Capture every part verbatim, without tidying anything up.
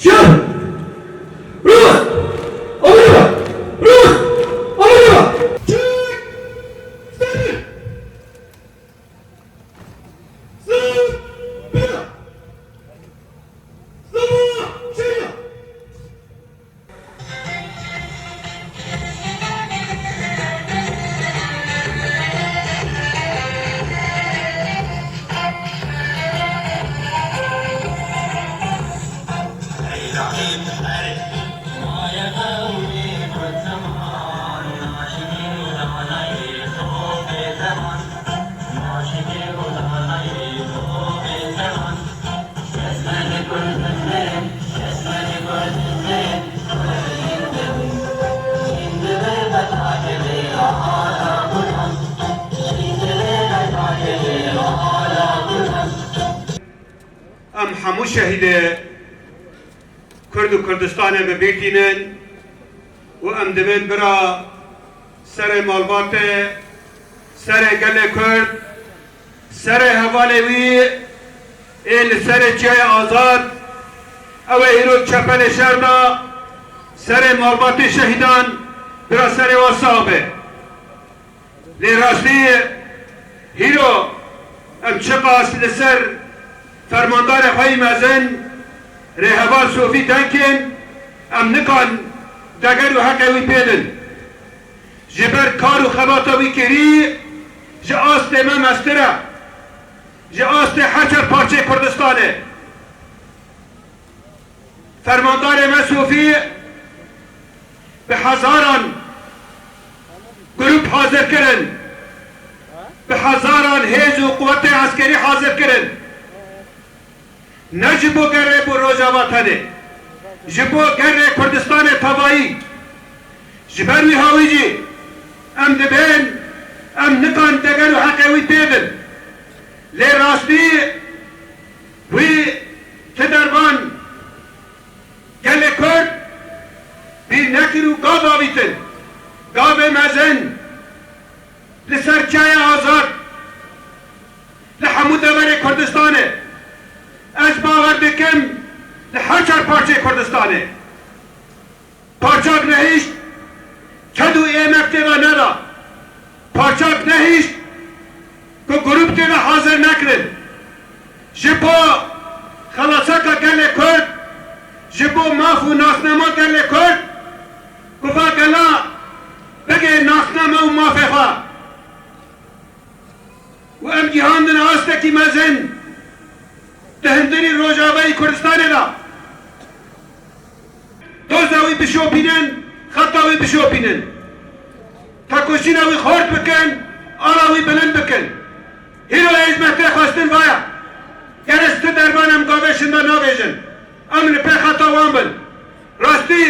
Çağır! Ruh! Omurga! Ruh! Omurga! Çek! Seni! Zımbıra! Zımbıra! Şeria! Em hemû şehîdê Kurd û Kurdistanê bi bîr tînin û em divên bira serê malbatê, serê gelê Kurd, serê hevalê wî ê li serê Çiyayê Azad, ew ê îro çepelê şer da, serê malbatê şehîdan bira serê wan sax be. Lê rastî hîro em çiqas li ser fermandarê xwe yî mezin rêheval Sofî Denkin, em nikan deger û heqê wî pê din. Ji ber kar û xebata wî kirî ji astê me mestir e. Ji astê her çar parçeyê Kurdistanê. Fermandarê me Sofî bi hezaran grup hazir kirin, bi hezaran hêz û quwetê eskerî hazir kirin. Ne ji bo gerê bo Rojava tenê, ji bo gerê Kurdistanê tevayî. Ji ber wî hawî jî em dibên, em nikan deger û heqê wî pê din. Lê rastî wî ti dervan gelê Kurd bîr nekir û gav avîtin. Gavê mezin li ser Çiyayê Azad, li hemû deverê Kurdistanê. Ez bawer dikim li her çar parçeyê Kurdistanê. Parçak nehişt, ked û êmek tê de neda. Parçak nehişt ku grup tê de hazir nekirin. Ji bo xelaseka gelê Kurd, ji bo maf û nasnama gelê Kurd, ku va gela bigê nasname û mafê xwe. Û em gihandin astekî mezin di hundirî Rojavayê Kurdistanê de. Doza wî bişopînin, xeta wî bişopînin. Tekoşîna wî xort bikin, ala wî bilind bikin. Hîro hêzmetê xwestin vaya. Ger ez ti derman em gavê şinda nabêjin. Em li pê xeta wan bin. Rastî,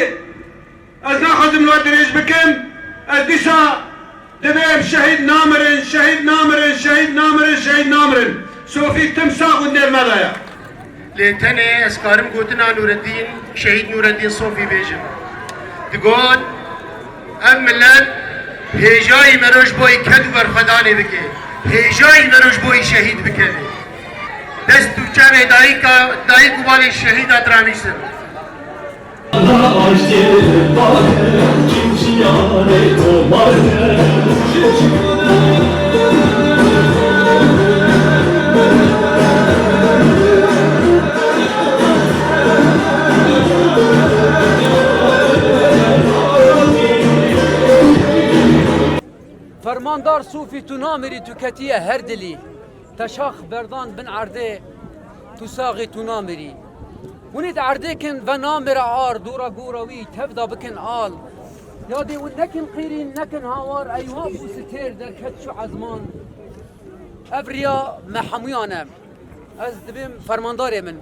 ez naxwazim li we dirêj bikim. Ez dîsa divêm şehîd namirin, şehîd namirin, şehîd namirin, şehîd namirin. Sofî tim sax û nêv me de ye. Lê tenê ez karim gotina Nûreddîn, şehîd Nûreddîn Sofî bêjim. Digot, ev milet hêjayî mero ji bo yî ked û berxwedanê bike. Hêjayî mero ji bo yî şehîd bikeve. Dest û çavê dayika, dayik û bavê şehîda diranîsin. Fermandar Sofî, tu namirî, tu ketiye her dilî. Te şax berdan bin erdê, tu saxî, tu namirî. Hûn ê di erdê kin ve namire ar, dora gora wî tev da bikin al. Yadê hûn nekin qîrîn, nekin hawar, eywa bû stêr derket çû ezman. Ev riya me hemûyan e. Ez dibêm fermandarê min.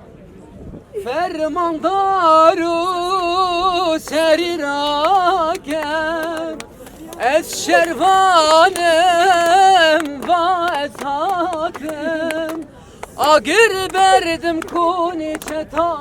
Fermandar û serî rakem, ez şervan im, va ez hatim. Agir berdim konê çeta